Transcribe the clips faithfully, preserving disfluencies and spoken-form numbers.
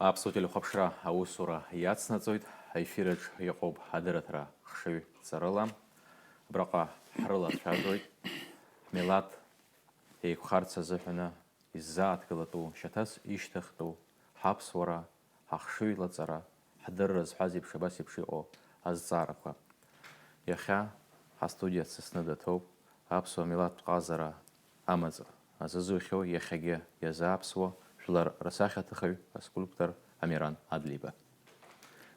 Аԥсуа телехәаԥшра аусура иацнаҵоит, аефираҿ иҟоуп адырраҭара хшыҩ ҵарыла. Абраҟа ҳрылацәажәоит ҳмилаҭ еиқәхарц азыҳәаны иззааҭгылатәу, шьаҭас ишьҭахьтәу, ҳаԥсуара, ҳахшыҩлаҵара, ҳдырра зҳәаз еиԥш абас еиԥш иҟоу азҵаарақәа. Иахьа ҳастудиа дсасны даҭоуп аԥсуа милаҭтә ҟазара амаҵ азызухьоу, иахьагьы иазааԥсуа жәлар рсахьаҭыхҩы, аскульптор Амиран Адлиба.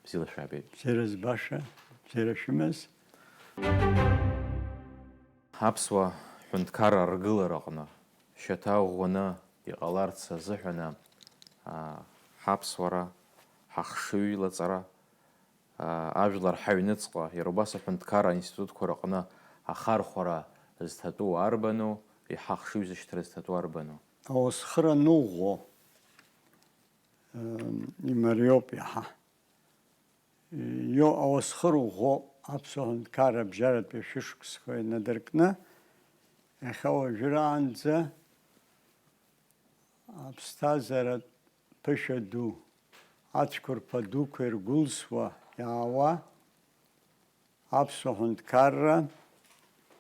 Бзиала шәаабеит. Бзиара збаша, бзиара шәымаз. Аԥсуа ҳәынҭқарра ргылараҟны шьаҭа ӷәӷәаны иҟаларц азыҳәаны, аа, ҳаԥсуара, ҳахшыҩлаҵара, аа, ажәлар ҳаҩныҵҟа, иара убас аҳәынҭқарра аинститутқәа рыҟны ахархәара зҭатәу арбану, иҳахшыҩзышьҭра зҭатәу арбану? Ауасхыр аныӷәӷәо, м, имариоуп иаҳа. Ио ауасхыр ӷәӷәоуп аԥсуа ҳәынҭқарра абжьаратәи ашәышықәсқәа инадыркны, иахьа уажәраанӡа аԥсҭазааратә ԥышәа ду, ацәқәырԥа дуқәа иргәылсуа иаауа, аԥсуа ҳәынҭқарра,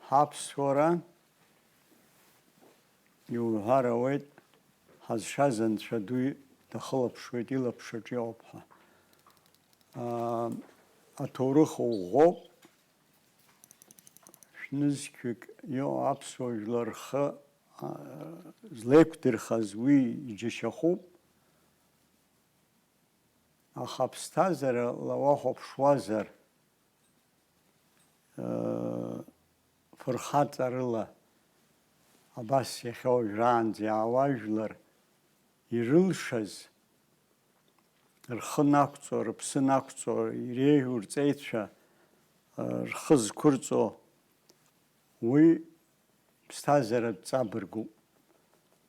ҳаԥсуара, иуҳәар ауеит, ҳазшаз Анцәа ду дахылаԥшуеит, илаԥш аҿы иҟоуп ҳәа. Аа, аҭоурых ӷәӷәоуп, шәнызқьҩык иоуа аԥсуа жәлар рхы, аа, злеиқәдырхаз уи иџьашьахәуп. Аха аԥсҭазаарала уахәаԥшуазар, фырхаҵарыла абас иахьа уажәраанӡа иаауа жәлар ирылшаз, рхы нақәҵо, рыԥсы нақәҵо, иреиӷьу рҵеицәа, рхы зқәырҵо, уи ԥсҭазааратә ҵабыргуп.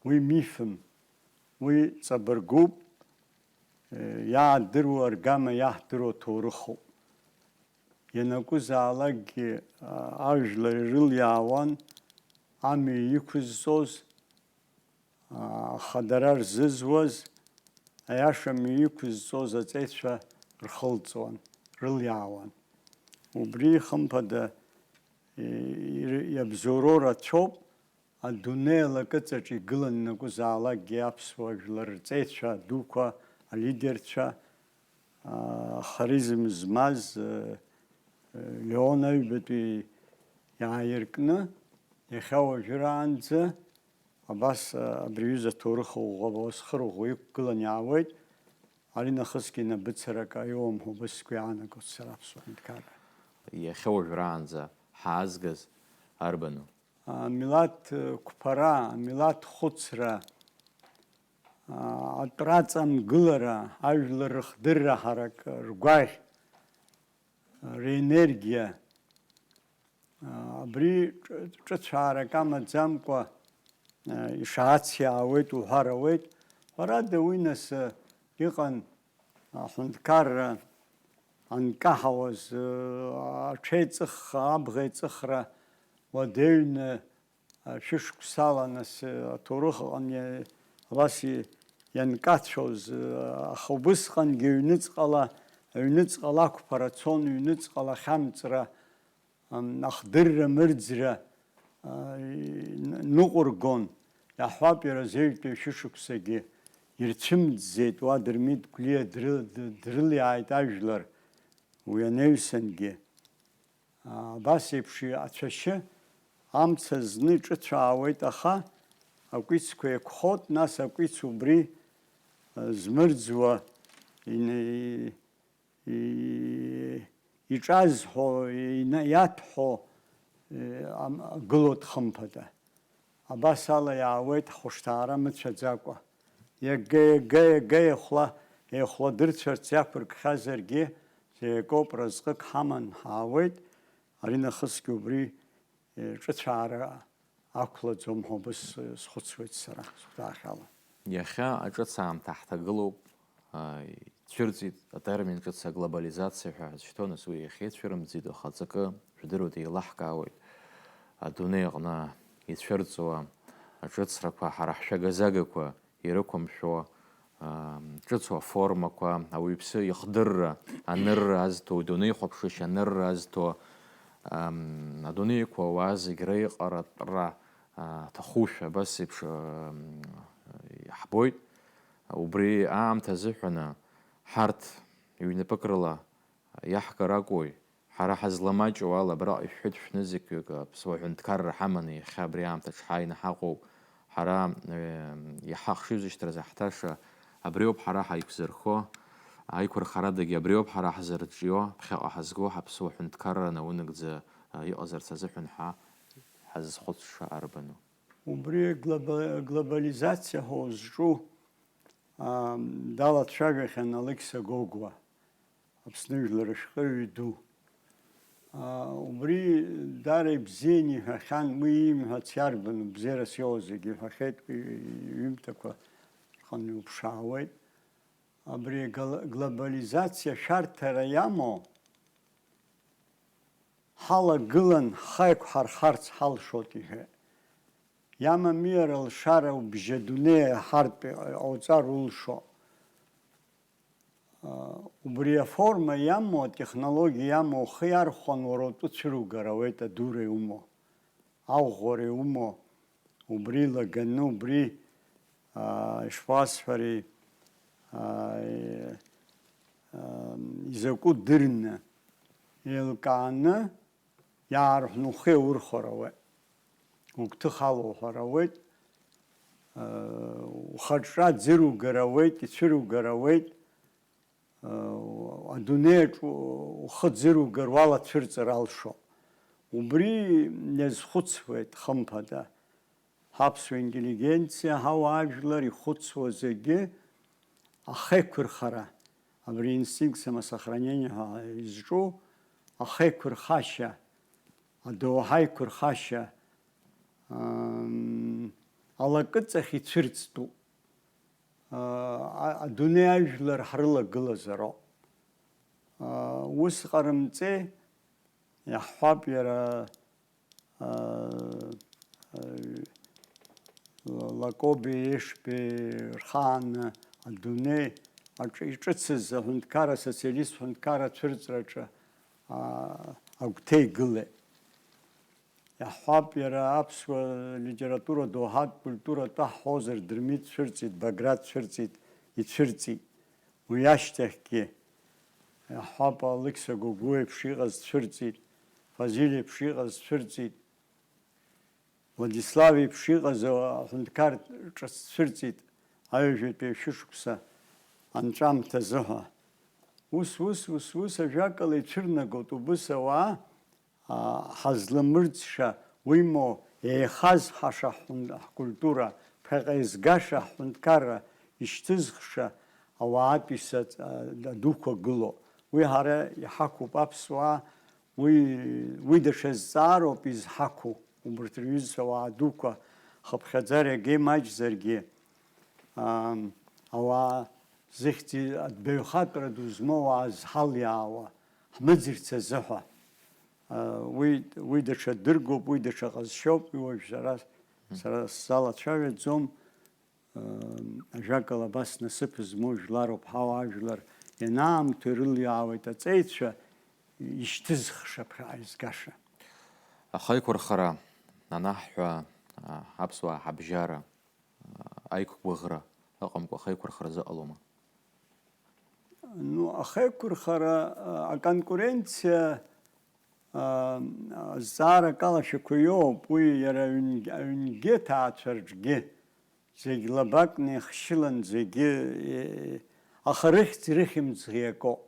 Уи мифым, уи ҵабыргуп, иаадыруа аргама иаҳдыруа ҭоурыхуп. Ианакәызаалакгьы, а, ажәлар ирылиаауан амҩа иқәызҵоз, а, аха дара рзызуаз, аиаша амҩа иқәызҵоз аҵеицәа рхылҵуан, рылиаауан. Убри, хымԥада, и-, ир-, иабзоуроу рацәоуп, адунеи алакыҵаҿ игылан ианакәызаалакгьы аԥсуа жәлар рҵеицәа дуқәа, алидерцәа, а, ахаризм змаз, э, э, Леон аҩбатәи иааиркны, иахьа уажәраанӡа абас, а, абри аҩыза аҭоурых ӷәӷәа, ауасхыр ӷәӷәа иқәгылан иаауеит, ари нахысгьы инапы царак аиуам ҳәа убас сгәы иаанагоит сара аԥсуа ҳәынҭқарра. Иахьа уажәраанӡа ҳаазгаз арбану? Амилаҭ қәԥара, амилаҭ хәыцра, атәра ҵамгылара, ажәлар рыхдырра ҳарак, ргәаӷь, ренергиа, абри ҿ-, ҿыцәаарак амаӡамкәа ишаац иаауеит уҳәар ауеит. Ҳәарада, уи нас иҟан аҳәынҭқарра анкаҳауаз, аҽеиҵыхха, абӷа еиҵыхра уадаҩны, шәышықәсала, нас, аҭоурых аҟны абас ианкацәоз, аха убысҟангьы аҩныҵҟала, аҩныҵҟала ақәԥара цон, ҩныҵҟала ахьамҵра, ахдырра, мырӡра, ныҟәыргон, иаҳҳәап, иара азеҩтәи ашәышықәсагьы ирцәымӡӡеит, уа Дырмит Гәлиа дры-, дрылиааит ажәлар, уи анаҩсангьы. Абас еиԥш ацәашьы амца зны иҿыцәаауеит, аха акәицқәа еиқәхоит, нас акәиц убри, а, змырӡуа ин-, и-, и-, иҿазҳәо, ина-, иаҭәҳәо, э, ам-, гылоит хымԥада. Абас ала иаауеит ҳхәышҭаара мыцәаӡакәа. Иага, иага, иага еихәла, еихәладырцәарц иақәыркхьазаргьы, зеикоуп, разҟык ҳаман ҳаауеит, аринахысгьы убри, э, ҿыцәаара ақәлаӡом ҳәа убыс, э, схәыцуеит сара, сгәаҭаахьала. Иахьа аҿыц аамҭа ҳҭагылоуп, Ааи, ицәырҵит атермин ҿыц аглобализациа ҳәа ҳазшьҭоу, нас уи иахьа ицәырымҵит, аха аҵакы, жәдыруеит, еилаҳкаауеит. Адунеи аҟны ицәырҵуа аҿыцрақәа ҳара ҳшәага-загақәа ирықәымшәо, ам, ҿыцу аформақәа, ауаҩԥсы ихдырра, анырра азҭо, идунеихәаԥшышьа анырра азҭо, ам, адунеиқәа ауаа зегь реиҟаратәра, а, ҭахушәа абас еиԥш, ам, иаҳбоит. Убри аамҭа азыҳәаны ҳарҭ ҩнапык рыла иаҳгар акәуи? Ҳара ҳазламаҷу ала, абраҟа ишәҳәеит шәнызқьҩык аԥсуа ҳәынҭқарра ҳаманы иахьа абри аамҭаҿ ҳааины ҳаҟоуп. Ҳара, э, иаҳа ахшыҩзышьҭра заҳҭаша абриоуп ҳара ҳаиқәзырхо, аиқәырхарадагьы абриоуп ҳара ҳзырҿио, ԥхьаҟа ҳазго ҳаԥсуа ҳәынҭқарра наунагӡа, э, иҟазарц азыҳәан ҳа ҳазызхәыцша арбану? Убри глоба-, глобализациа ҳәа узҿу, аа, далацәажәахьан Алықьса Гогәуа, Аԥсны жәлар ашәҟәыҩҩы ду. Аа, убри даара ибзианы иҳәахьан, уи иимҳәац иарбану, бзиарас иҟоу зегьы иҳәахьеит, уи иҩымҭақәа рҟны иуԥшаауеит. Абри гал-, глобализациа шәарҭара иамоу, ҳалагылан ҳхы аиқәҳархарц ҳалшоит, иҳәеит. Иамами иара алшара убжьы адунеи аҳартә иҟауҵар улшо. Убри аформа иамоу, атехнологиа иамоу ухы иархәан уара утәы цәыругар ауеит, адура иумоу, аӷәӷәара иумоу, убри илаганы, убри, аа, ишԥасҳәари, аа, е-, аа, изакәу дырны, еилкааны, иаарҳәны ухы иаурхәар ауеит, угәҭыха алоуҳәар ауеит, аа, ухаҿра ӡыругар ауеит, ицәыругар ауеит, аа, адунеиаҿ у-, ухы ӡыругар уалацәырҵыр алшо. Убри иазхәыцуеит, хымԥада. Ҳаԥсуа интеллигенциа, ҳауаажәлар ихәыцуа зегьы ахеиқәырхара, абри инстинкт самосохранения ҳәа изҿу ахеиқәырхашьа, адоуҳа аиқәырхашьа, ам, алакыҵахь ицәырҵтәуп. А, а, адунеи ажәлар ҳрылагылазароуп. А, ус ҟарымҵеи, иаҳҳәап, иара, а, а, Лакоби Ешби рхааны адунеи аҿы иҿыцыз аҳәынҭқарра, асоциалисттә ҳәынҭқарра ацәырҵраҿы, а, агәҭа игылеит. Иаҳҳәап, иара аԥсуа литература доуҳатә культура атәы ҳҳәозар, Дырмит цәырҵит, Баграт цәырҵит, ицәырҵит. Уи ашьҭахьгьы, иаҳҳәап, Алықьса Гогәуа еиԥш иҟаз цәырҵит, Фазиль еиԥш иҟаз цәырҵит, Владислав еиԥш иҟаз аҳәынҭқар ҿыц цәырҵит, аҩажәатәи ашәышықәса анҵәамҭазы ҳәа. Ус, ус, ус, ус ажәакала ицәырнагоит убыс ауаа, а, ҳазламырӡша, уимоу, еихазҳаша ҳҳәын-, ҳкультура, ԥхьаҟа изгаша ҳҳәынҭқарра ишьҭызхша ауаатәыҩса, а, дуқәа гылоуп. Уи ҳара иҳақәуп аԥсуаа, уи, уи даҽа зҵаароуп изҳақәу, убарҭ рҩызцәа ауаа дуқәа, хыԥхьаӡара иагьа имаҷзаргьы, ам, ауаа зыхьӡи адбаҩхатәра ду змоу ауаа зҳалиаауа, ҳмыӡырц азыҳәа. Уи, уи даҽа дыргоуп, уи даҽа ҟазшьоуп, уи уажә сара, сара сзалацәажәаӡом. Ажәакала, абас насыԥ змоу жәлароуп ҳауаажәлар, ианаамҭоу ирылиаауеит аҵеицәа, ишьҭызхша ԥхьаҟа изгаша. Ахеиқәырхара анаҳҳәа, аԥсуаа ҳабжьара, аиқәгәыӷра ыҟамкәа ахеиқәырхара зыҟалома? Ну, ахеиқәырхара, а, аконкуренциа, а, азҵаара акалашәақәа иоуп, уи иара аҩнгьы, аҩнгьы аҭаацәа рҿгьы, зегь лабакны ихшьылан, зегьы, е, аха рыхьӡ-рыхьымӡӷ иакоуп.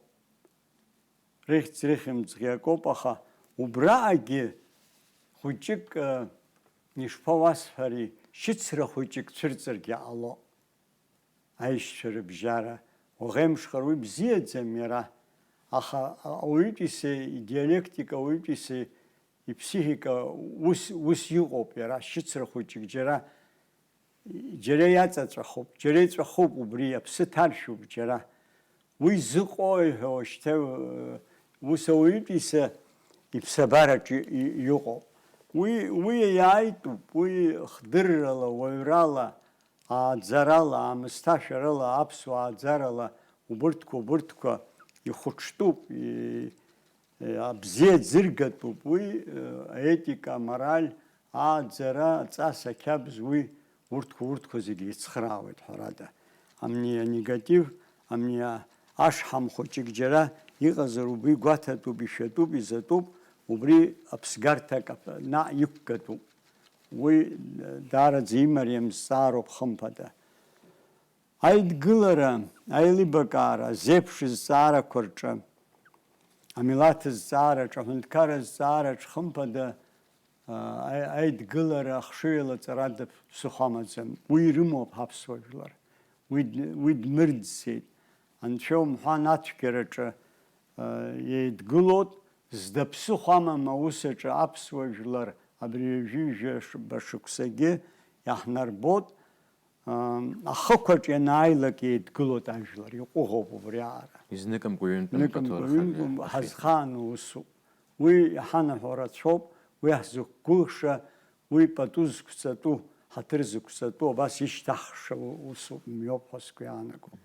Рыхьӡ-рыхьымӡӷ иакоуп, аха убраҟагьы хәыҷык, а, ишԥауасҳәари, шьыцра хәыҷык цәырҵыргьы ҟалоит. Аишьцәа рыбжьара, уаӷеимшхар уи бзиаӡам иара, аха ауаҩытәыҩса идиалектика, ауаҩытәыҩса иԥсихика ус, ус иҟоуп иара, шьыцра хәыҷык џьара, џьара иаҵаҵәахуп, џьара иҵәахуп убри, аԥсы ҭаршәуп џьара. Уи зыҟои ҳәа уажәшьҭа, э, ус ауаҩытәыҩса иԥсабараҿы и-, иҟоуп. Уи, уи иааитәуп, уи хдыррала, уаҩрала, ааӡарала, аамысҭашәарала, аԥсуа ааӡарала, убырҭқәа, убырҭқәа ихәыҽтәуп, и-, и-, абзиа ӡыргатәуп. Уи, э, аетика, амораль, ааӡара, аҵас, ақьабз, уи урҭқәа, урҭқәа зегьы еицхраауеит, ҳәарада. Амни анегатив, амни а-, ашҳам хәыҷык џьара иҟазар, убри гәаҭатәуп, ишәатәуп, изатәуп, убри аԥсгарҭак ап-, наҟ иқәгатәуп. Уи, э, даараӡа имариам зҵаароуп, хымԥада. Аидгылара, аилибакаара, азеиԥш зҵаарақәа рҿы, амилаҭ зҵаараҿы, аҳәынҭқарра зҵаараҿы, хымԥада, а, аи-, аидгылара ахшыҩ алаҵарада ԥсыхәа амаӡам. Уи ирымоуп ҳаԥсуа жәлар. Уи д-, уи дмырӡӡеит. Анцәа умҳәан ацәгьараҿы, а, еидгылоит, зда ԥсыхәа амам аус аҿы аԥсуа жәлар абри ҩажәи жәаба шықәсагьы иаҳнарбоит. Ам, ахықәаҿ ианааилак еидгылоит ажәлар, иҟәыӷоуп убри аара. Изныкымкәа ҩынтәымк Ныкымкәа аҭоурых ҩынтәым ҳазхаану усуп. Уи иҳанаҳәо рацәоуп, уи ҳзықәгәыӷша, уи пату зықәҵатәу, ҳаҭыр зықәҵатәу, абас ишьҭаҳхша у-, усуп, мҩоуп ҳәа сгәы иаанагом.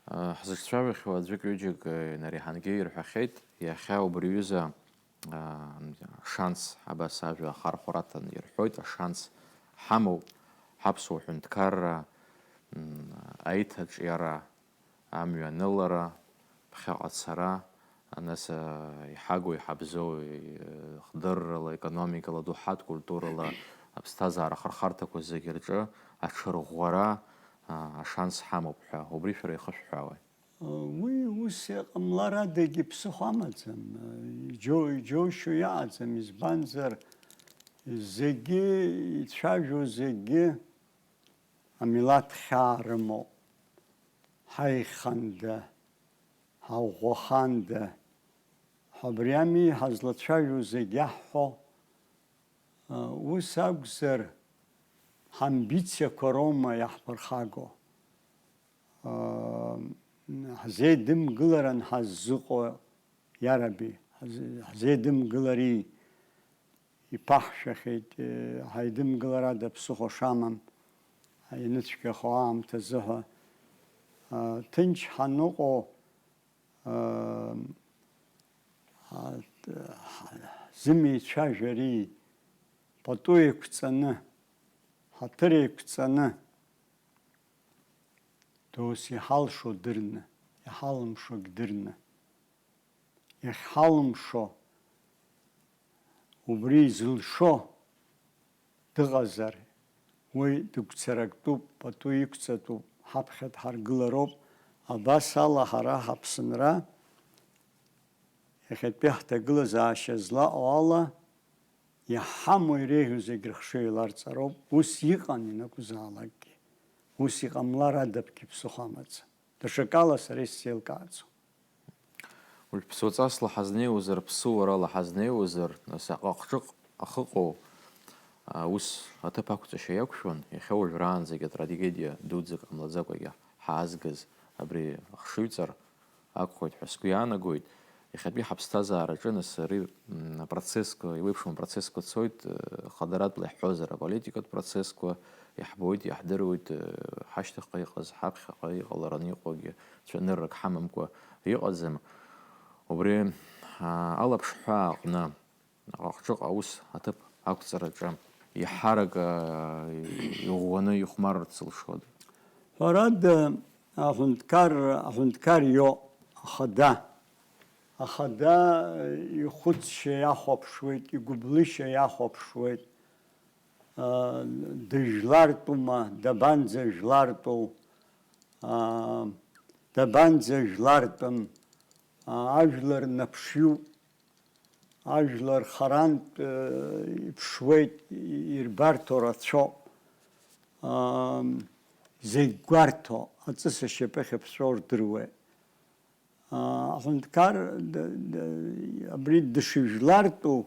А, ҳзыҿцәажәахьоу аӡәык-ҩыџьак, э, инареиҳангьы ирҳәахьеит, иахьа убри аҩыза аа, шанс, абас ажәа ахархәара аҭан ирҳәоит, ашанс ҳамоуп, ҳаԥсуа ҳәынҭқарра, м, аиҭаҿиара, амҩа анылара, ԥхьаҟа ацара, нас, аа, иҳагу, иҳабзоу, и-, хдыррала, економикала, доуҳатә культурала, аԥсҭазаара ахырхарҭақәа зегьы рҿы аҽырӷәӷәара, аа, ашанс ҳамоуп ҳәа, убри шәара ихышәҳәаауеи? Уи ус иҟамлар адагьы ԥсыхәа амаӡам, иџьоу-, иџьоушьо иаҟаӡам, избанзар, зегьы ицәажәо, зегьы амилаҭ хьаа рымоуп. Ҳаиханда, ҳаӷәӷәаханда, ҳабри ами ҳазлацәажәо зегь иаҳҳәо, ус акәзар, ҳамбициақәа роума иаҳԥырхаго? Ҳзеидымгыларан ҳаззыҟоу, иараби, ҳз-, ҳзеидымгылари, иԥаҳшәахьеит, ҳаидымгыларада ԥсыхәа шамам, ианыцәгьахо аамҭазы ҳәа, ҭынч ҳаныҟоу, зымеицәажәари, пату еиқәҵаны, ҳаҭыр еиқәҵаны, Дос иҳалшо дырны, иҳалымшогь дырны. Иахьҳалымшо, убри изылшо дыҟазар, уи дыгәцарактәуп, пату иқәҵатәуп, ҳаԥхьа дҳаргылароуп. Абас ала ҳара ҳаԥсынра, иахьатәи ҳҭагылазаашьа злаҟоу ала, иаҳҳамоу иреиӷьу зегь рыхшыҩ еиларҵароуп, ус иҟан ианакәызаалакгьы. Ус иҟамлар адапгьы ԥсыхәа амаӡам. Даҽакала сара исзеилкааӡом. Уажә ԥсуаҵасла ҳазнеиуазар, ԥсыуарала ҳазнеиуазар, нас аҟыҟҿыҟ ахыҟоу, а, ус аҭыԥ ақәҵашьа иақәшәон, иахьа уажәраанӡагьы атрагедиа дуӡӡак ҟамлаӡакәагьы ҳаазгаз абри ахшыҩҵар акәхоит ҳәа сгәы иаанагоит. Иахьатәи ҳаԥсҭазаараҿы нас ари, м, апроцессқәа, еиуеиԥшым апроцессқәа цоит, э, хадаратәла иаҳҳәозар, аполитикатә процессқәа иаҳбоит, иаҳдыруеит, э, ҳашьҭахьҟа иҟаз, ҳаԥхьаҟа иҟалараны иҟоугьы цәаныррак ҳамамкәа иҟаӡам. Убри, а, алаԥшҳәаа аҟны аҟыҟҿыҟ аус аҭыԥ ақәҵараҿы иаҳарак, а, иӷәӷәаны ихәмарырц зылшода? Ҳәарада, аҳәынҭқар, аҳәынҭқар иоуп ахада. Ахада ихәыцшьа иахәаԥшуеит, игәыблышьа иахәаԥшуеит. А, дыжәлартәума, дабанӡажәлартәу, а, дабанӡажәлартәым, а, ажәлар наԥшҩуп, ажәлар харантә, э, иԥшуеит, ирбарҭо рацәоуп, а, зегь гәарҭо, аҵыс ашьапы ахьыԥҵәо рдыруеит. Аа, аҳәынҭқар д-, д-, абри дышыжәлартәу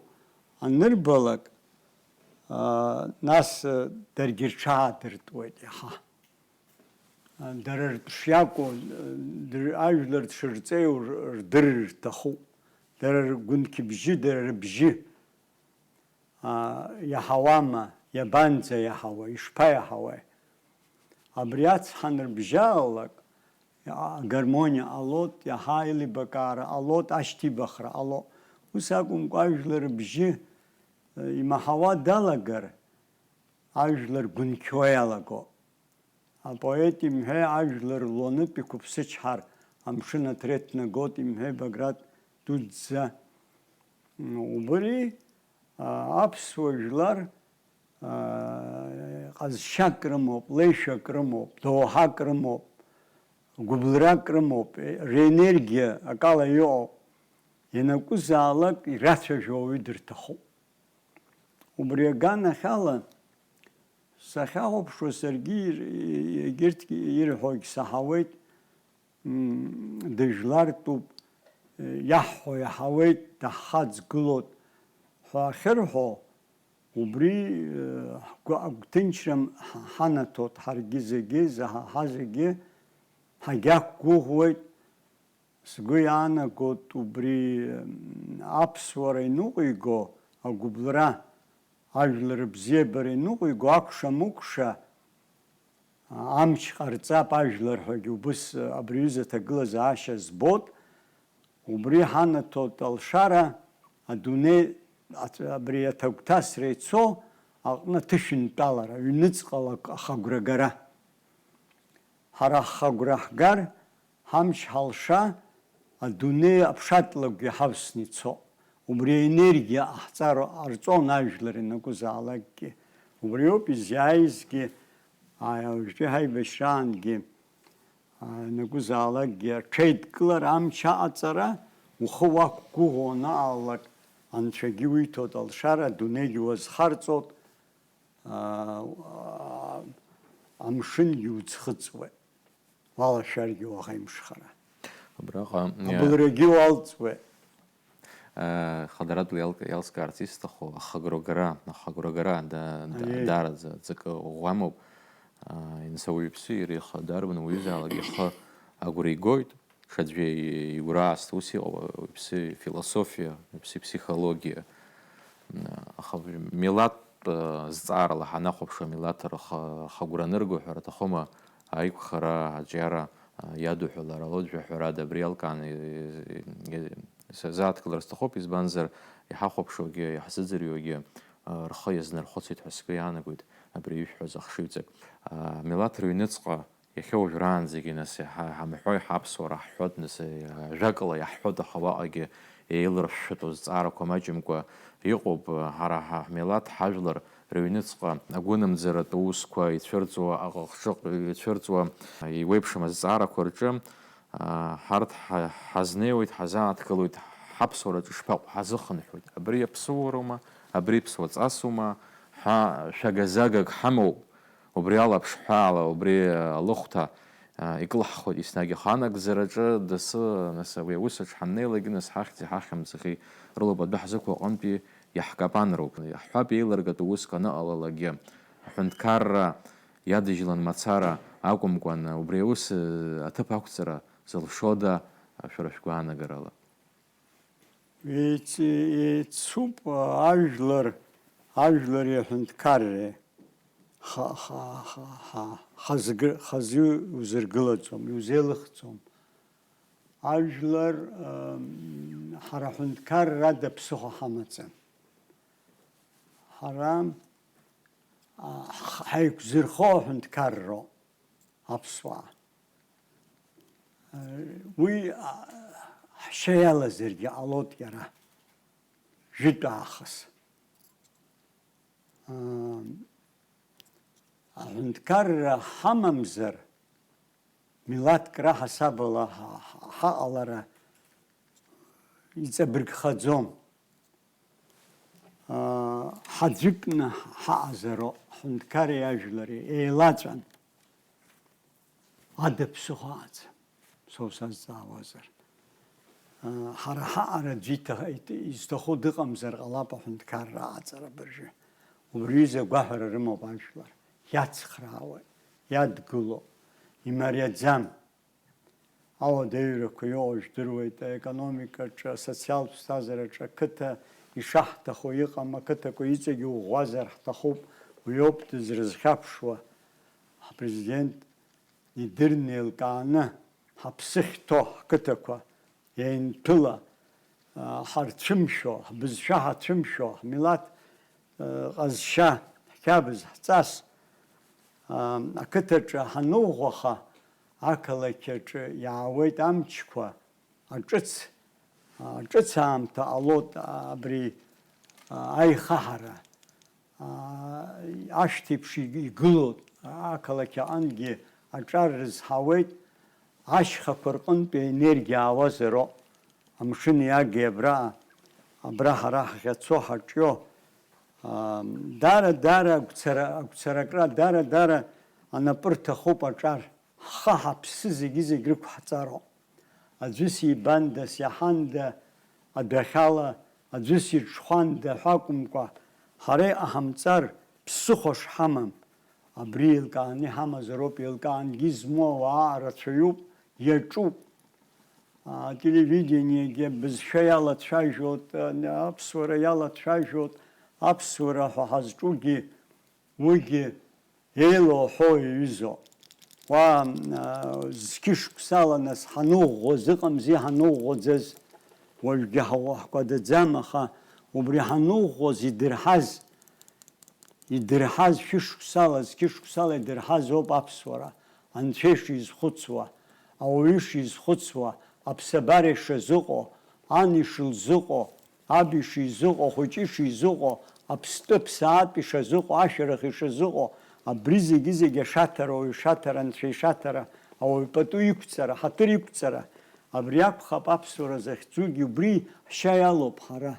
анырбалак, аа, нас, э, даргьы рҽаадыртуеит иаҳа. А, дара ртә шиакәу, э, дыр-, ажәлар дшырҵеиу р-, рдырыр рҭахуп. Дара ргәынқьбжьы, дара рыбжьы. А, иаҳауама, иабанӡа иаҳауа, ишԥаиаҳауеи? Абри ацҳа анырбжьалалак, агармониа ҟалоит, иаҳа аилибакаара ҟалоит, ашьҭибахра ҟалоит. Ус акәымкәа, ажәлар рыбжьы, э, имаҳауа далагар, ажәлар гәынқьуа иалагоит. Апоет имҳәеи, ажәлар луанытә иқәыԥсычҳар, амшын аҭра иҭнагоит имҳәеи Баграт дуӡӡа. Убри, а, аԥсуа жәлар, а, ҟазшьак рымоуп, леишәак рымоуп, доуҳак рымоуп, гәыблрак рымоуп, ренергиа акала иҟоуп, ианакәызаалак ирацәажәо ауаҩы дырҭахуп. Убри аганахьала, сахьахәаԥшуа саргьы ир-, егьырҭгьы ирҳәогь саҳауеит, м, дыжәлартәуп, иаҳҳәо иаҳауеит, даҳхаҵгылоит ҳәа ахьырҳәо, убри, э, ҳгәы агәҭынчра ҳ-, ҳанаҭоит ҳаргьы зегьы, заҳа-, ҳа зегьы ҳагьақәгәыӷуеит. Сгәы иаанагоит убри, м, аԥсуара иныҟәиго агәыбылра, ажәлар рыбзиабара иныҟәиго акәша-мыкәша, а, амч ҟарҵап ажәлар ҳәагьы убыс, а, абри аҩыза аҭагылазаашьа збоит. Убри ҳанаҭоит алшара, адунеи ац-, абри аҭагәҭасра ицо аҟны аҭышәынтәалара, ҩныҵҟала ахагәрагара. Ҳара ҳхагәра ҳгар, ҳамч ҳалша, адунеи аԥшатлакгьы ҳавсны ицо. Убри аенергиа ҟаҳҵар ҟарҵон ажәлар ианакәызаалакгьы. Убриоуп изиааизгьы, ааи, уажәтәи ҳаибашьраангьы, ааи, ианакәызаалакгьы аҽеидкылара, амч аҟаҵара, ухы уақәгәыӷуа анаалалак, Анцәагьы уиҭоит алшара, адунеигьы уазхарҵоит, аа, амшынгьы уӡхыҵуеит. Уалашәаргьы уаӷа имшхара. Абраҟа, иа- Абылрагьы уалҵуеит. Э, хадаратәла иалк-, иалскаарц исҭаху, ахагәрагара, ахагәрагара да-, да-, Аиеи. Даараӡа ҵакы ӷәӷәамоуп. Э, инцәа уаҩԥсы иара ихы дарбан уаҩызаалак ихы агәра игоит, ҽаӡәы и-, игәра аасҭа ус иҟоуп, уаҩԥсы философиа, уаҩԥсы ԥсихологиа. М, аха милаҭтә, э, зҵаарала ҳанахәаԥшуа, милаҭ рхы-, рхы агәра анырго ҳәа рҭахума, аиқәхара, аҿиара, э, иадуҳәалар ҟалоит, жәаҳәарада, абри алкааны, э, э, э, сазааҭгылар сҭахуп, избанзар, иҳахәаԥшуагьы, иаҳзыӡырҩуагьы, э, рхы иазнархәыцит ҳәа сгәы иаанагоит, абри ишәҳәаз ахшыҩҵак. Э, милаҭ рыҩныҵҟа Иахьа уажәраанӡагьы, нас, иаҳа-, иҳамҳәо, иҳаԥсуара ҳҳәоит, нас, ажәакала иаҳҳәоит, аха уаҟагьы еиларшәшәатәу зҵаарақәа маҷымкәа иҟоуп. Ҳара ҳа-, ҳмилаҭ, ҳажәлар рыҩныҵҟа агәынамӡаратә усқәа ицәырҵуа, аҟыҟҿыҟ ицәырҵуа, иуеиԥшым азҵаарақәа рҿы, а, ҳарҭ ҳа-, ҳазнеиуеит, ҳазааҭгылоит, ҳаԥсуараҿы ишԥаҟоу, ҳазыхынҳәуеит. Абри аԥсуароума, абри ԥсуа ҵасума, ҳәа шәага-загак ҳамоуп. Убри ала аԥшҳәаала, убри алыхәҭа, а, икылҳхуеит еснагь, аха анагӡараҿы дасы, нас, уи аус аҿы ҳаннеилакгьы, нас, ҳахьӡи ҳахьымӡӷи рылоуп адәы ҳзықәу аҟынтәи иаҳкапанроуп. Иаҳҳәап, еилыргатәу уск аныҟалалакгьы, аҳәынҭқарра иадыжьлан мацара акәымкәан, убри аус, э, аҭыԥ ақәҵара зылшода, шәара шәгәаанагарала? Еиц-, еицуп ажәлар, ажәлари аҳәынҭқарреи. Ха-, ха-, ха-, ха-, хазгы-, хазы иузыргылаӡом, иузеилыхӡом. Ажәлар, ам, ҳара аҳәынҭқаррада ԥсыхәа ҳамаӡам. Ҳара, а, ҳ-, ҳаиқәзырхо аҳәынҭқарроуп. Аԥсуаа. Уи, а, ҳшьа иалазаргьы ҟалоит иара, жәытә аахыс. А, аҳәынҭқарра ҳамамзар, милаҭк раҳасабала ҳа-, ҳа-, ҳаҟалара иҵабыргхаӡом. Аа, ҳаӡәыкны ҳаҟазароуп, ҳҳәынҭқари ажәлари еилаҵәан, ада ԥсыхәа аӡам, соуп сазҵаауазар. Аа, ҳара ҳаҟара аӡәы иҭа-, ит-, изҭаху дыҟамзар ҟалап аҳәынҭқарра аҟаҵара абыржәы. Убри аҩыза агәаҳәара рымоуп ажәлар, иацхраауеит, иадгылоуп, имариаӡам. Ауадаҩрақәа иҟоу жәдыруеит, аекономикаҿы, асоциалтә ԥсҭазаараҿы ақыҭа ишаҳҭаху иҟам, ақыҭақәа иҵегь ӷәӷәазар ҳҭахуп, уиоуп дызрызхьаԥшуа ҳпрезидент идырны еилкааны ҳаԥсы ахьҭоу ҳқыҭақәа, еинҭәыла, а, ҳарцәымшәо, ҳбызшәа ҳацәымшәо, ҳмилаҭ, а, ҟазшьа, ҳқьабз, ҳҵас, а, ақыҭаҿы ҳаныӷәӷәаха, ақалақь аҿы иаауеит амчқәа, аҿыц, аҿыц аамҭа ҟалоит абри, а, аихаҳара. Аа, ашәҭеиԥш иг-, игылоуп, ақалақь аҟынгьы аҿар рызҳауеит, ашьхақәа рҟынтә аенергиа аауазароуп, амшын иаги абра, абра ҳара ҳахьацо, ҳаҿио, аа, дара-дара агәцара-, агәцаракра, дара-дара анапы рҭахуп аҿар, ҳхы-ҳаԥсы зегьы-зегь рықәҳҵароуп. Аӡәы сибандаз, иаҳанда, адәахьала, аӡәы сирҽхәанда ҳәа акәымкәа, ҳара иҟаҳамҵар ԥсыхәа шҳамам. Абри еилкааны иҳамазароуп, еилкаангьы измоу ауаа рацәаҩуп, иаҿуп. Ателевидениагьы абызшәа иалацәажәоит, аԥсуара иалацәажәоит, аԥсуара ҳәа ҳазҿугьы уигьы еилоуҳәо иаҩызоуп. Уа, а, зқьышықәсала нас ҳаныӷәӷәоз ыҟамзи ҳаныӷәӷәаӡаз, уажәгьы ҳа-, ҳкәадаӡам, аха убри ҳаныӷәӷәоз идырҳаз, идырҳаз шәышықәсала, зқьышықәсала идырҳаз ауп аԥсуара, анцәа ишизхәыцуа, ауаҩы шизхәыцуа, аԥсабара ишазыҟоу, ан ишылзыҟоу, аб ишизыҟоу, ахәыҷы ишизыҟоу, аԥстәы аԥсаатә ишазыҟоу, ашәарах ишазыҟоу, абри зегьы-зегьы ашаҭара, ауаҩ ишаҭара, анцәа ишаҭара, ауаҩ пату иқәҵара, ҳаҭыр иқәҵара, абри акәхап аԥсуара захьӡугьы, убри ҳшьа иалоуп ҳара,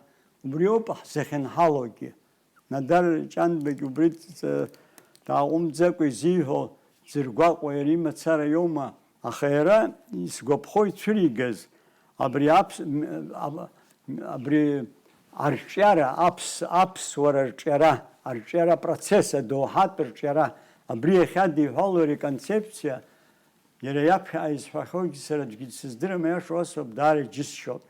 убриоуп ҳзахьынҳалоугьы. Надар Ҷанбагь убри ҵ-, дааҟәымҵӡакәа изиҳәо, дзыргәаҟуа иара имацара иоума? Аха иара, исгәаԥхо, ицәыригаз абри аԥс-, м-, аб-, м-, абри арҿиара, аԥс-, аԥсуара рҿиара, арҿиара апроцесс, адоуҳатә рҿиара, абри иахьадиҳәало ари аконцепциа, иара иаԥхьа изҳәахьоугьы сара аӡәгьы дсыздырам, аиаша уасҳәап, даара иџьысшьоит.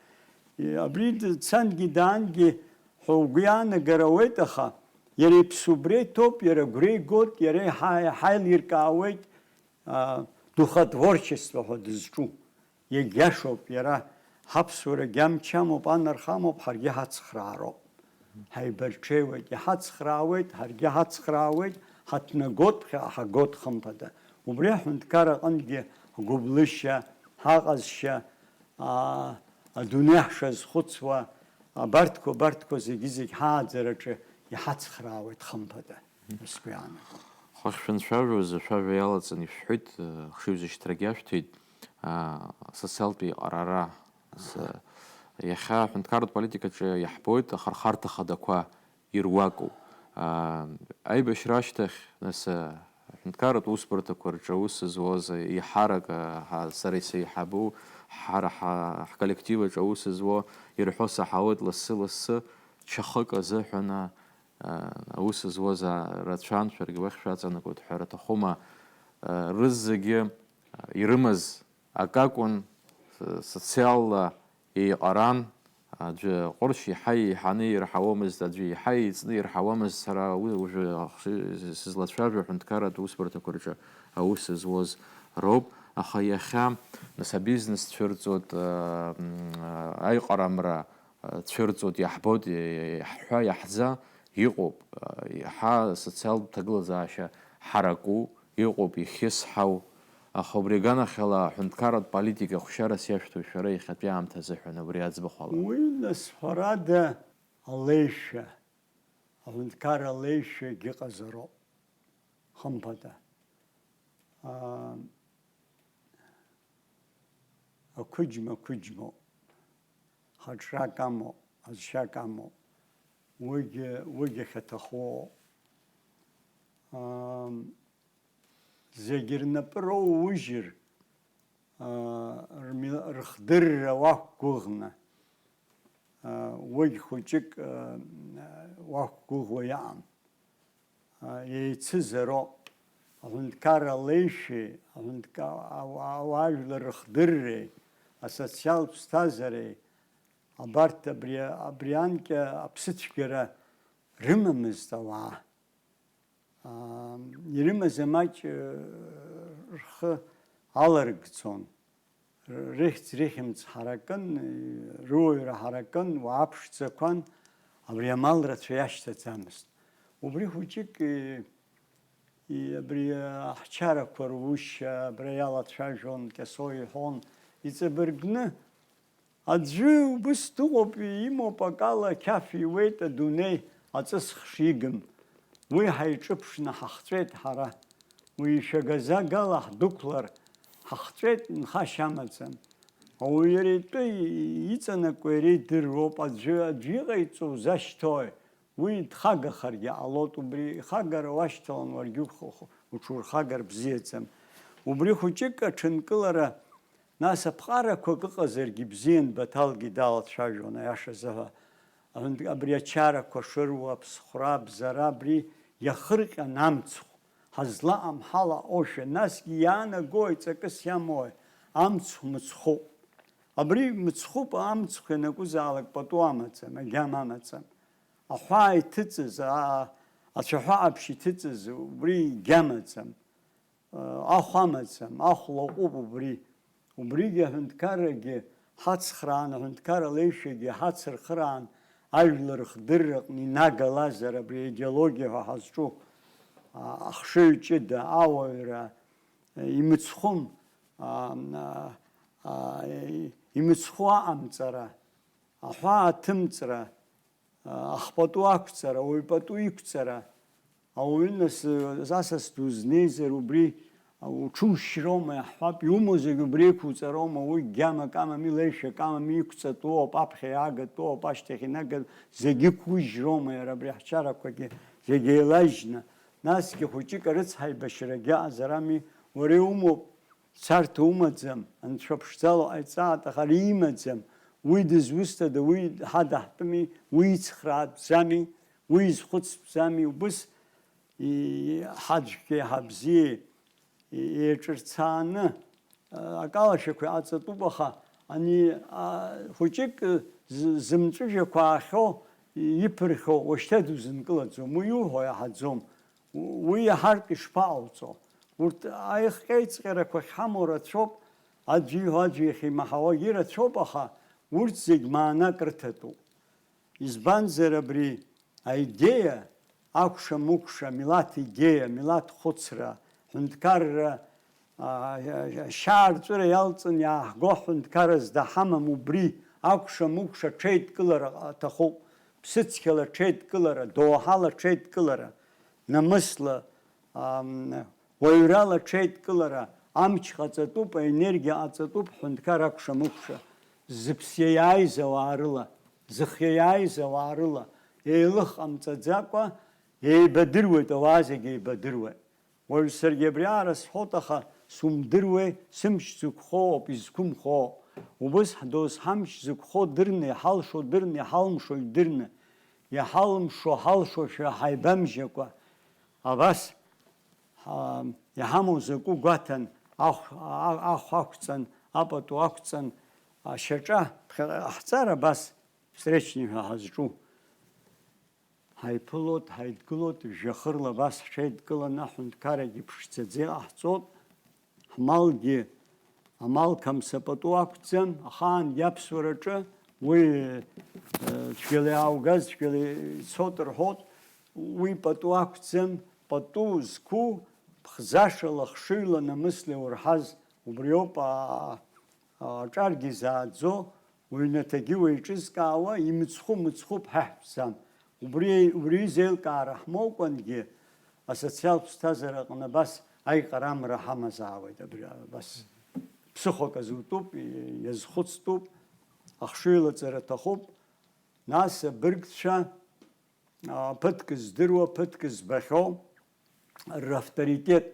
И-, абри д-, дцангьы даангьы ҳәа угәы иаанагар ауеит, аха иара иԥсыбареи ҭоуп, иара агәра игоит, иара иҳа-, иҳаилиркаауеит, а, духотворчество ҳәа дызҿу. Иагьиашоуп, иара ҳаԥсуарагьы амч амоуп, анарха амоуп, ҳаргьы ҳацхраароуп. Ҳаибарҽеиуеит, иҳацхраауеит, ҳаргьы ҳацхраауеит, ҳаҭнагоит, ԥхьаҟа ҳагоит, хымԥада. Убри аҳәынҭқар аҟынгьы ҳгәыблышьа, ҳаҟазшьа, аа, адунеи ҳшазхәыцуа, абарҭқәа, абарҭқәа зегьы-зегь ҳааӡараҿы иҳацхраауеит, хымԥада, сгәы иаанагоит. Хыхь шәанцәажәоз, ашәажәа иалаҵаны ишәҳәеит, ахшыҩзышьҭрагьы ашәҭеит, аа, социалтә еиҟарара. С-, иахьа аҳәынҭқарратә политикаҿы иаҳбоит ахырхарҭа хадақәа ируакуп. Аа, аибашьра ашьҭахь, нас, аҳәынҭқарратә усбарҭақәа рҿы аус зуаз, еиҳарак, аа, ҳа-, сара исеиҳабу, ҳара ҳа-, ҳколлектив аҿы аус зуа ирҳәо саҳауеит, лассы-лассы чахык азыҳәан, аа, аус зуаз, аа, рацәан, шәаргьы уахь шәаҵанакуеит ҳәа рҭахума, аа, рызегьы, аа, ирымаз акакәын, с-, социалла еиҟаран, аӡәы ҟәыршь иаҳа еиҳаны ирҳауамызт, аӡәы иаҳа еиҵны ирҳауамызт, сара уи уажәы ахшыҩ сызлацәажәо аҳәынҭқарратә усбарҭақәа рҿы аус зуаз роуп, аха иахьа, нас, абизнес цәырҵуеит, аа, м, аиҟарамра, цәырҵуеит, иаҳбоит, иаҳҳәа, иаҳӡа, иҟоуп, иаҳа асоциалтә ҭагылазаашьа ҳараку, иҟоуп, ихьысҳау, аха убри аганахьала аҳәынҭқарратә политика ахәшьарас иашәҭоу шәара иахьатәи аамҭа азыҳәан абри аӡбахә ала. Уи, нас, ҳәарада, алеишәа, аҳәынҭқарра алеишәагь ыҟазароуп, хымԥада. Аа, ақәыџьма ақәыџьмоуп, ҳаҿрак амоуп, ҟазшьак амоуп, уигьы, уигьы ахьаҭаху ыҟоуп. Ам, зегь рнапы роуужьыр, аа, рми-, рыхдырра уақәгәыӷны, аа, уигь хәыҷык, аа, уақәгәыӷуа иҟам. Еицызароуп. Аҳәынҭқарра алеишәеи, аҳәынҭка-, ауаа, ауаажәлар рыхдырреи, асоциалтә ԥсҭазаареи, абарҭ абри, абри анкьа аԥсыцәгьара рымамызт ауаа. аа, ирымаз амаҷ, э, рхы аларгӡон. Рыхьӡ-рыхьымӡ ҳаракын, рыуаҩра ҳаракын, уаа ԥшӡақәан, абри амал рацәа иашьҭаӡамызт. Убри хәыҷык, и-, и-, абри, а, ҳчарақәа рушьа абра иалацәажәон, Кьасоу иҳәон, иҵабыргны, аӡәы убыс дыҟоуп, имоуп акала, қьаф иуеит адунеи аҵыс хшигым. Уи ҳаиҿыԥшны ҳахҵәеит ҳара. Уи ишәагаӡагала ҳдәықәлар, ҳахҵәеит, нхашьа амаӡам. Ауаҩы иара итәы иҵанакуа иара идыруоуп, аӡәы, аӡәы иҟаиҵо узашьҭои? Уи дхагахаргьы ҟалоит, убри ихагара уашьҭалан уаргьы ух-, ух-, уҽурхагар бзиаӡам. Убри хәыҷык аҽынкылара, нас аԥҟарақәак ыҟазаргьы бзиан, Баҭалгьы далацәажәон, аиаша азыҳәа. Аҳәынҭ-, абри ачарақәа шыруа, аԥсхәра, абзара, абри иахырҟьан амцхә, ҳазлаҟам ҳалаҟоушәа, насгьы иаанагои, ҵакыс иамои, амцхә мыцхәуп. Абри мыцхәуп, амцхә ианакәызаалак пату амаӡам, агьама амаӡам. Аҳәаа иҭыҵыз, а-, ацәаҳәа ҟаԥшь иҭыҵыз, убри гьамаӡам. Ахә амаӡам, ахә лаҟәуп убри. Убригьы аҳәынҭқаррагьы ҳацхраан, аҳәынҭқар алеишәагьы ҳацырхыраан, ажәлар рхдырраҟны инагалазар абри аидеологиа ҳәа ҳазҿу, а, ахшыҩ ҷыда, ауаҩра, имыцхәым, а, а, а, имыцхәу аҟамҵара, аҳәаа аҭымҵра, ахпату ақәҵара, ауаҩ пату иқәҵара, ауаҩы нас, асас ду знеизар убри уҽушьроума, иаҳҳәап, иумоу зегь убри иқәуҵароума, уи гьамак амами, леишәак амами, иқәҵатәоуп, аԥхьа иаагатәоуп, ашьҭахь инагатә, зегь иқәужьроума, иара абри ҳчарақәагьы зегь еилажьны, насгьы хәыҷык арыцҳаибашьрагьы аҟазар ами, уара иумоуп, царҭа умаӡам, анцәа ԥшӡала ҟаиҵааит, аха ари имаӡам, уи дызусҭада, уи ҳадаҳтәыми, уи ицхраатәӡами, уи изхәыцтәӡами, убыс и-, ҳаӡәгьы ҳабзиеи еиҿырцааны, а, акалашәақәа иҟаҵатәуп, аха ани, а, хәыҷык з-, зымҵәыжәҩақәа аахьоу, иԥырхьоу, уашьҭа дузынкылаӡом, уи иуҳәо иаҳаӡом. Уи иаҳартә ишԥаҟауҵо? Урҭ аихҟьеиҵҟьарақәа ахьҳамоу рацәоуп, аӡәы ииҳәо аӡәы иахьимаҳауагьы рацәоуп, аха урҭ зегь маанак рҭатәуп. Избанзар, абри аидеиа, акәша-мыкәша, милаҭ идеиа, милаҭ хәыцра, ҳәынҭқарра, а, ашьаарҵәыра иалҵын иааҳго ҳәынҭқарра зда ҳамам, убри акәша-мыкәша ҽеидкылара аҭахуп, ԥсыцқьала ҽеидкылара, доуҳала ҽеидкылара, намысла, ам, уаҩрала ҽеидкылара, амч ҟаҵатәуп, аенергиа ҟаҵатәуп, ҳәынҭқар акәша-мыкәша, зыԥс иаиааиз ауаа рыла, зых иаиааиз ауаа рыла, еилых ҟамҵаӡакәа, еибадыруеит, ауаа зегьы еибадыруеит. Уажә саргьы абри аара сҳәоит, аха сумдыруеи, сымч зықәхоуп, изқәымхо. Убыс ҳдоуз ҳамч зықәхо дырны, иҳалшо дырны, иҳалымшо дырны, иҳалымшо ҳалшошәа ҳаибамжьакәа, абас, ҳа-, иҳамоу закәу гәаҭан, ахә, а-, ахә ақәҵан, апату ақәҵан, ашьаҿа ԥхьаҟа ҟаҳҵар, абас, встречный ҳәа ҳазҿу. Ҳаиԥылоит, ҳаидгылоит, жәҩахырла абас ҳҽеидкыланы, аҳәынҭқаррагьы ԥшӡаӡа иҟаҳҵоит, ҳмалгьы, амал қамса пату ақәӡам, ахаангьы аԥсуараҿы уи, э, цәгьала иааугаз, цәгьала ицоит рҳәоит, уи пату ақәӡам, пату зқәу, ԥхӡашала, хшыҩла, намысла иурҳаз, убриоуп, а, аҿаргьы изааӡо, уҩнаҭагьы уеиҿызкаауа, имыцхәу мыцхәуп ҳәа ҳтәӡам. Убри, убри аҩыза еилкаара ҳмоукәангьы, асоциалтә ԥсҭазаара аҟны абас аиҟарамра ҳамазаауеит, абри абас ԥсыхәак азутәуп, иазхәыцтәуп, ахшыҩлаҵара аҭахуп, нас абыргцәа, а, ԥыҭк здыруа, ԥыҭк збахьоу, равторитет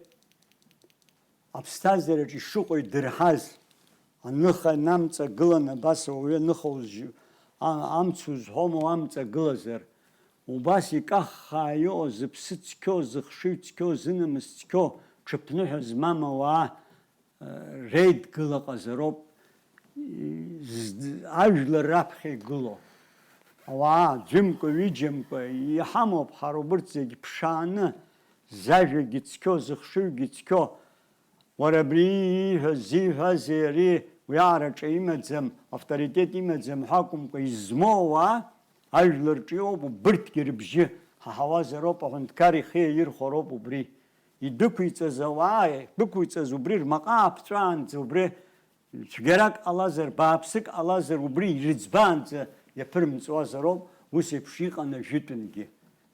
аԥсҭазаараҿы ишыҟоу идырҳаз, аныха инамҵагылан, абас ауаҩы аныха узжьу, а-, амц узҳәома уамҵагылазар, убас икаххаа иҟоу, зыԥсы цқьоу, зыхшыҩ цқьоу, зынамыс цқьоу, ҽыԥныҳәа змам ауаа, реидгыла ҟазароуп, з-, ажәлар раԥхьа игылоу. Ауаа, ӡәымкәа, ҩыџьамкәа, иҳамоуп ҳара убырҭ зегь ԥшааны, зажәагьы цқьоу, зыхшыҩгьы цқьоу, уара абри ииҳәаз, зиҳәазеи ари, уи аараҿа имаӡам, авторитет имаӡам ҳәа акәымкәа, измоу ауаа ажәлар рҿы иоуп, убырҭгьы рыбжьы ҳаҳауазароуп, аҳәынҭқар ихы иаирхәароуп убри. Идәықәиҵаз ауаа, идәықәиҵаз убри рмаҟа ааԥҵәаанӡа, убри цәгьарак ҟалазар, бааԥсык ҟалазар, убри ирыӡбаанӡа иаԥырымҵуазароуп, ус еиԥш иҟан ажәытәынгьы.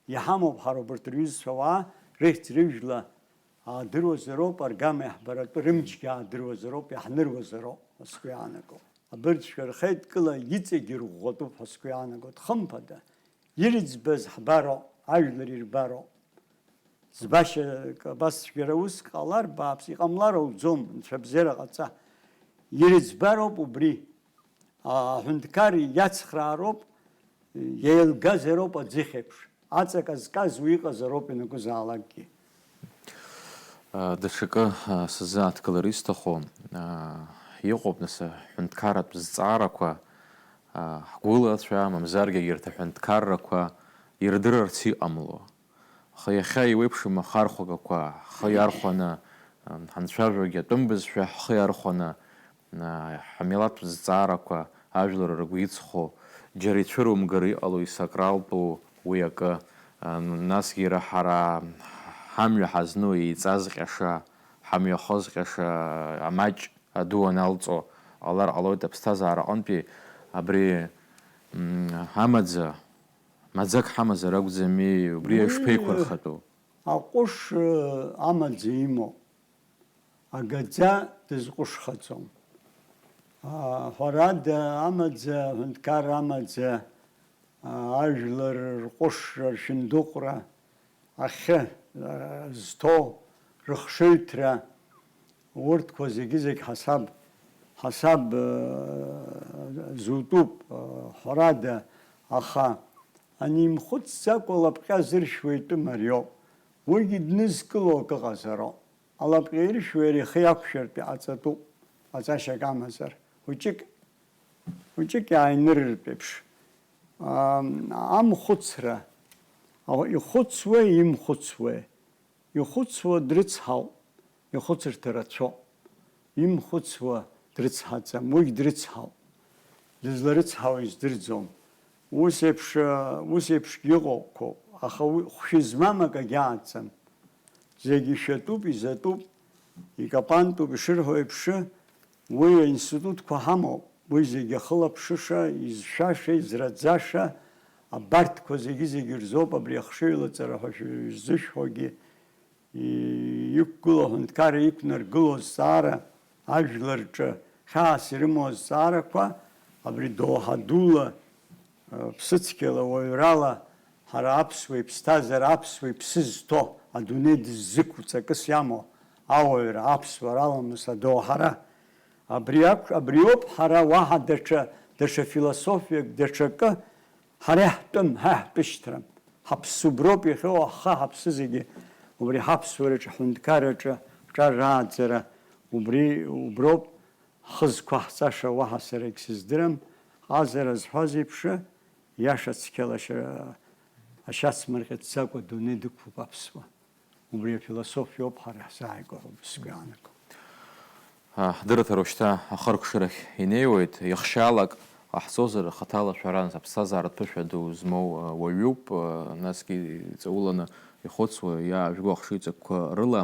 Иҳамоуп ҳара убарҭ рҩызцәа ауаа, рыхьӡ-рыжәла аадыруазароуп, аргама иаҳбаратәы рымчгьы аадыруазароуп, иаҳныруазароуп ҳәа сгәы иаанагоуп. Абырҭ шәырхеидкыла иҵегьы ирӷәӷәатәуп ҳәа сгәы иаанагоит. Хымԥада, ирыӡбаз ҳбароуп, ажәлар ирбароуп. Ӡбашьак абас цәгьара уск ҟалар бааԥс, иҟамлар ауӡом, анцәа абзиара ҟаҵа. Ирыӡбароуп убри. Аҳәынҭқар иацхраароуп, иеилгазароуп аӡыхь еиԥш. Аҵак азказ уи иҟазароуп ианакәызаалакгьы. Даҽакы сзааҭгылар исҭаху, иҟоуп, нас, аҳәынҭқарратә зҵаарақәа, ҳгәылацәа, мамзаргьы егьырҭ аҳәынҭқаррақәа ирдырырц иҟамло. Аха иахьа еиуеиԥшым ахархәагақәа ҳхы иархәаны ҳанцәажәогьы, атәым бызшәа ҳхы иархәаны, ҳмилаҭтә зҵаарақәа, ажәлар ргәы иҵхо, џьара ицәырумгар иҟало исакралтәу уи акы, насгьы иара ҳара ҳамҩа ҳазну еиҵазҟьаша, ҳамҩахозҟьаша амаҷ аду аналҵо ҟалар ҟалоит аԥсҭазаара аҟынтәи абри амаӡа, маӡак ҳамазар акәӡами, убри ишԥеиқәырхатәу? Аҟәыш амаӡа имоуп, агаӡа дызҟәышхаӡом. Ҳәарада, амаӡа, аҳәынҭқар амаӡа, ажәлар рҟәышра, ршәындыҟәра, ахьы зҭоу, рыхшыҩҭра, урҭқәа зегьы-зегь ҳасаб, ҳасаб зутәуп, ҳәарада, аха анимхәыцӡакәа лапҟьа зыршәуа итәы мариоуп. Уигьы днызкыло акы ҟазароуп. Алапҟьа иршәуа иара ихы иақәшәартә иҟаҵатәуп, ҟаҵашьак амазар, хәыҷык, хәыҷык иааинырыртә еиԥш. Амхәыцра, ихәыцуеи имхәыцуеи? Ихәыцуа дрыцҳауп, ихәыцырҭа рацәоуп. Имхәыцуа дрыцҳаӡам, уигь дрыцҳауп. Дызларыцҳауа издырӡом. Ус еиԥш, ус еиԥшгьы ыҟоуп, аха уи хәшәы змам акагьы ааӡам. Зегь ишәатәуп, изатәуп, икапантәуп, ишырҳәо еиԥш, уи аинститутқәа ҳамоуп, уи зегь ахылаԥшыша, изшәаша, израӡаша, абарҭқәа зегьы-зегьы рзоуп абри ахшыҩлаҵара ҳәа шәызышәҳәогьы, иқәгылоу аҳәынҭқарра иқәнаргылоу азҵаара, ажәлар рҿы хьаас ирымоу азҵаарақәа, абри доуҳа дула, ԥсыцқьала, уаҩрала, ҳара аԥсуа иԥсҭазаара, аԥсуа иԥсы зҭо, адунеи дыззықәу ҵакыс иамоу ауаҩра, аԥсуара аламыс адоуҳара, абри акә-, абриоуп ҳара уаҳа даҽа, даҽа философиак, даҽакы ҳара иаҳтәым, ҳа иаҳтәышьҭрам. Ҳаԥсуброуп иахьоу, аха ҳаԥсы зегьы убри ҳаԥсуараҿы, ҳҳәынҭқарраҿы ҳҿар рааӡара убри, уброуп. Ҳхы зқәаҳҵаша уаҳа сара егьсыздырам, ҟазара зҳәаз еиԥш, иаша цқьала ашьа-, ашьацмырҟьа ҭӡакәа адунеи дықәуп аԥсуа. Убри афилософиоуп ҳара ҳзааигәоу ҳәа сгәы иаанагом. Ҳдырраҭара уажәшьҭа ахыркәшарахь инеиуеит, иахшьаалак ҟаҳҵозар, хаҭала шәара аԥсҭазааратә ԥышәа ду змоу уаҩуп, насгьы иҵауланы ихәыцуа, иаажәго ахшыҩҵакқәа рыла.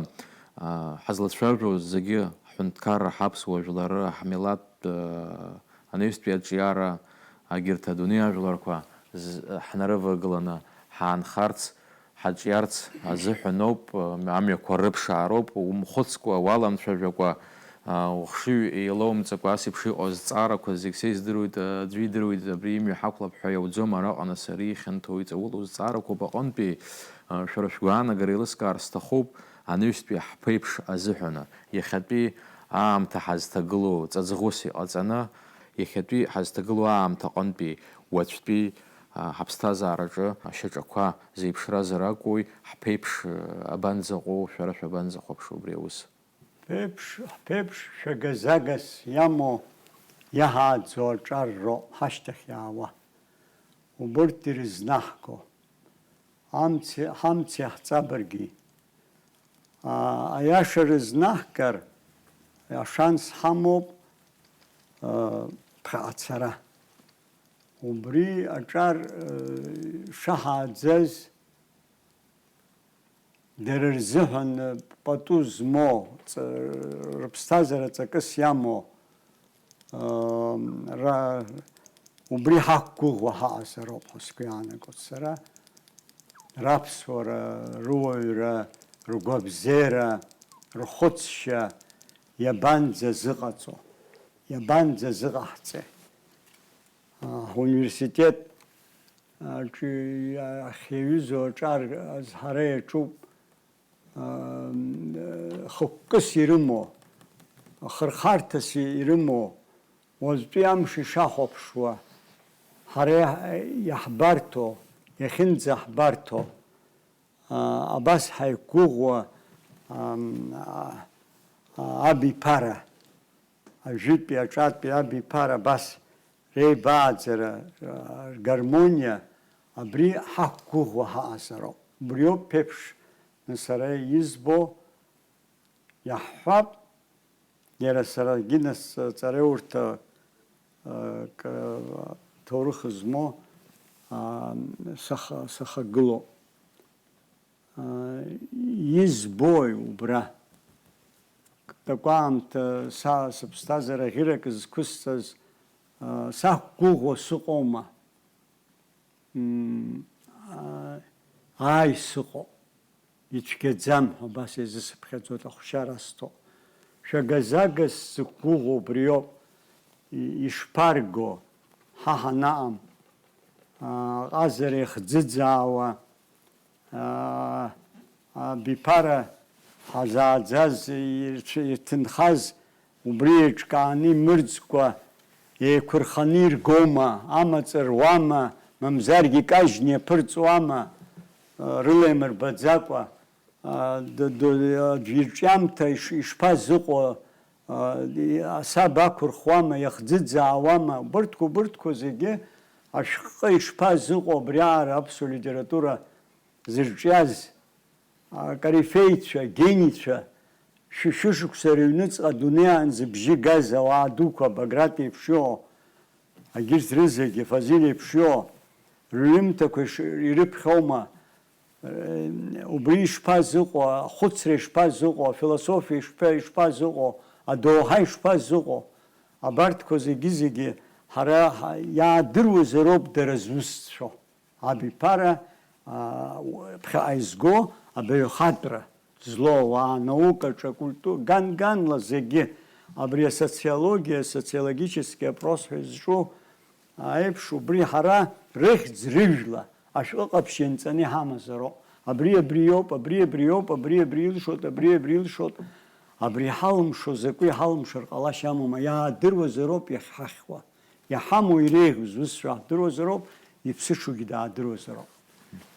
Ҳазлацәажәо зегьы ҳҳәынҭқарра, ҳаԥсуа жәлары, ҳмилаҭтә анаҩстәи аҿиара, агьырҭ адунеи ажәларқәа ҳнарывагыланы ҳаанхарц, ҳаҿиарц азыҳәаноуп, амҩақәа рыԥшаароуп, умхәыцкәа, уаламцәажәакәа, ухшыҩ еилоумҵакәа ас еиԥш иҟоу азҵаарақәа зегь са издыруеит, аӡәы идыруеит, абри имҩа ҳақәлап ҳәа иауӡом, араҟа нас ари ихьанҭоу иҵаулоу зҵаарақәоуп аҟынтәи, шәара шәгәаанагара еилыскаар сҭахуп, анаҩстәи ҳԥеиԥш азыҳәаны, иахьатәи аамҭа ҳазҭагылоу ҵаҵӷәыс иҟаҵаны, иахьатәи ҳазҭагылоу аамҭа аҟынтәи уаҵәтәи ҳаԥсҭазаараҿы ашьаҿақәа зеиԥшразар акәуи, ҳԥеиԥш абанӡаҟоу, шәара шәабанӡахәаԥшуа убри аус? Ҳԥеиԥш, ҳԥеиԥш шәагазагас иамоу иаҳааӡо аҿар роуп ҳашьҭахь иаауа. Убырҭ ирызнаҳго, амци, ҳамци ҳҵабырги, Аиаша рызнаҳгар, ашанс ҳамоуп ԥхьаҟа ацара. Убри аҿар шаҳааӡаз, дара рзыҳәан пату змоу, рыԥсҭазаара ҵакыс иамоу, убри ҳақәгәыӷуа ҳаҟазароуп ҳәа сгәы иаанагоит сара. Раԥсуара, руаҩра, ргәабзиара, рхәыцшьа иабанӡазыҟаҵо, иабанӡазыҟаҳҵеи? Ҳуниверситет аҿы ахьиаҩызоу аҿар азҳара иаҿуп, хықәкыс ирымоу, хырхарҭас ирымоу, уажәтәи амш ишахәаԥшуа, ҳара иаҳбарҭоу, иахьынӡаҳбарҭоу, абас ҳаиқәгәыӷуа абиԥара, ажәытәи аҿатәи абиԥара абас реибааӡара, ргармониа, абри ҳақәгәыӷуа ҳаҟазароуп. Убриоуп ԥеиԥш сара избо, иаҳҳәап, иара саргьы нас ҵараиурҭа, ак, ҭоурых змоу, саха-, сахагылоуп. Избои убра? Такәаамҭа са сыԥсҭазаара ӷьырак зқәысҵаз, сақәгәыӷуа сыҟоума? Ааи, сыҟоуп. Ицәгьаӡам ҳәа убас иазысыԥхьаӡоит ахәшьара сҭо. Шәагазагас сзықәгәыӷуа убриоуп, ишԥарго, ҳа ҳанаҟам, аҟазара иахӡыӡаауа, абиԥара ҳазааӡаз, ирҭынхаз, убри еиҿкааны имырӡкәа, еиқәырханы иргома, амаҵ руама, мамзаргьы икажьны иаԥырҵуама, рыла имырбаӡакәа, аӡә ирҿиамҭа ишԥазыҟоу, асаба ақәырхуама, иахӡыӡаауама, убырҭқәа, убырҭқәа зегьы ашәҟәы ишԥазыҟоу абриаара аԥсуа литература зырҿиаз, акорифеицәа, геницәа, шәи-шәышықәса рыҩныҵҟа адунеиаан зыбжьы газ ауаа дуқәа, Баграт еиԥш иҟоу, егьырҭ рызегьы, Фазиль еиԥш иҟоу, рҩымҭақәа иш-, ирыԥхьоума? Убри ишԥазыҟоу, ахәыцра ишԥазыҟоу, афилософиа ишԥа-, ишԥазыҟоу, адоуҳа ишԥазыҟоу? Абарҭқәа зегьы-зегьы ҳара ҳа-, иаадыруазароуп дара зусҭцәоу. Абиԥара, аа, ԥхьаҟа изго абаҩхатәра злоу ауаа, анаукаҿы, акультура, ган-ганла зегьы абри асоциологиа, асоциологический опрос ҳәа изҿу аиԥш, убри ҳара рыхьӡ-рыжәла ашәҟәы ҟаԥшь ианҵаны иҳамазароуп. Абри абриоуп, абри абриоуп, абри абри илшоит, абри абри илшоит. Абри иҳалымшо закәи иҳалымшар ҟалашьа амоума, иаадыруазароуп иахьҳахьуа. Иҳамоу иреиӷьу зусҭцәа ҳдыруазароуп, иԥсыҽугьы даадыруазароуп.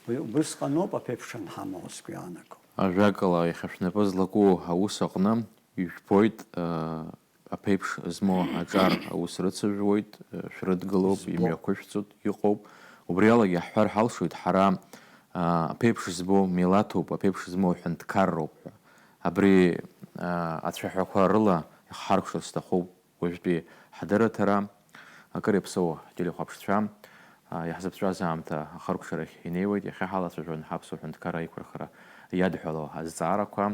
Уи убысҟаноуп аԥеиԥш анҳамоу, сгәы иаанаго. Ажәакала, иахьа шәнапы злаку аус аҟны ижәбоит, аа, аԥеиԥш змоу аҿар аус рыцыжәуеит, шәрыдгылоуп, избо, имҩақәышәҵоит, иҟоуп. Убриалагьы иаҳҳәар ҳалшоит ҳара, аа, аԥеиԥш змоу милаҭуп, аԥеиԥш змоу ҳәынҭқарроуп ҳәа. Абри, аа, ацәаҳәақәа рыла иаҳхаркәшар сҭахуп. Уажәтәи ҳдырраҭара, акыр иаԥсоу ҳтелехәаԥшцәа, а, иаҳзыԥҵәаз аамҭа ахыркәшарахь инеиуеит. Иахьа ҳалацәажәон ҳаԥсуа ҳәынҭқарра аиқәырхара иадҳәалоу азҵаарақәа.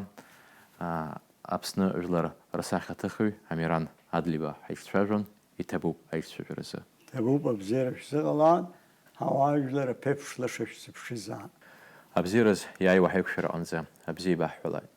А, Аԥсны жәлар рсахьаҭыхҩы Амиран Адлиба ҳаицәажәон, иҭабуп аицәажәаразы. Ҭабуп, абзиара шәзыҟалааит, ҳауаа жәлар аԥеиԥш лаша шәзыԥшызаап. Абзиараз иааиуа ҳаиқәшәара аҟынӡа абзиа ибаҳҳәалааит.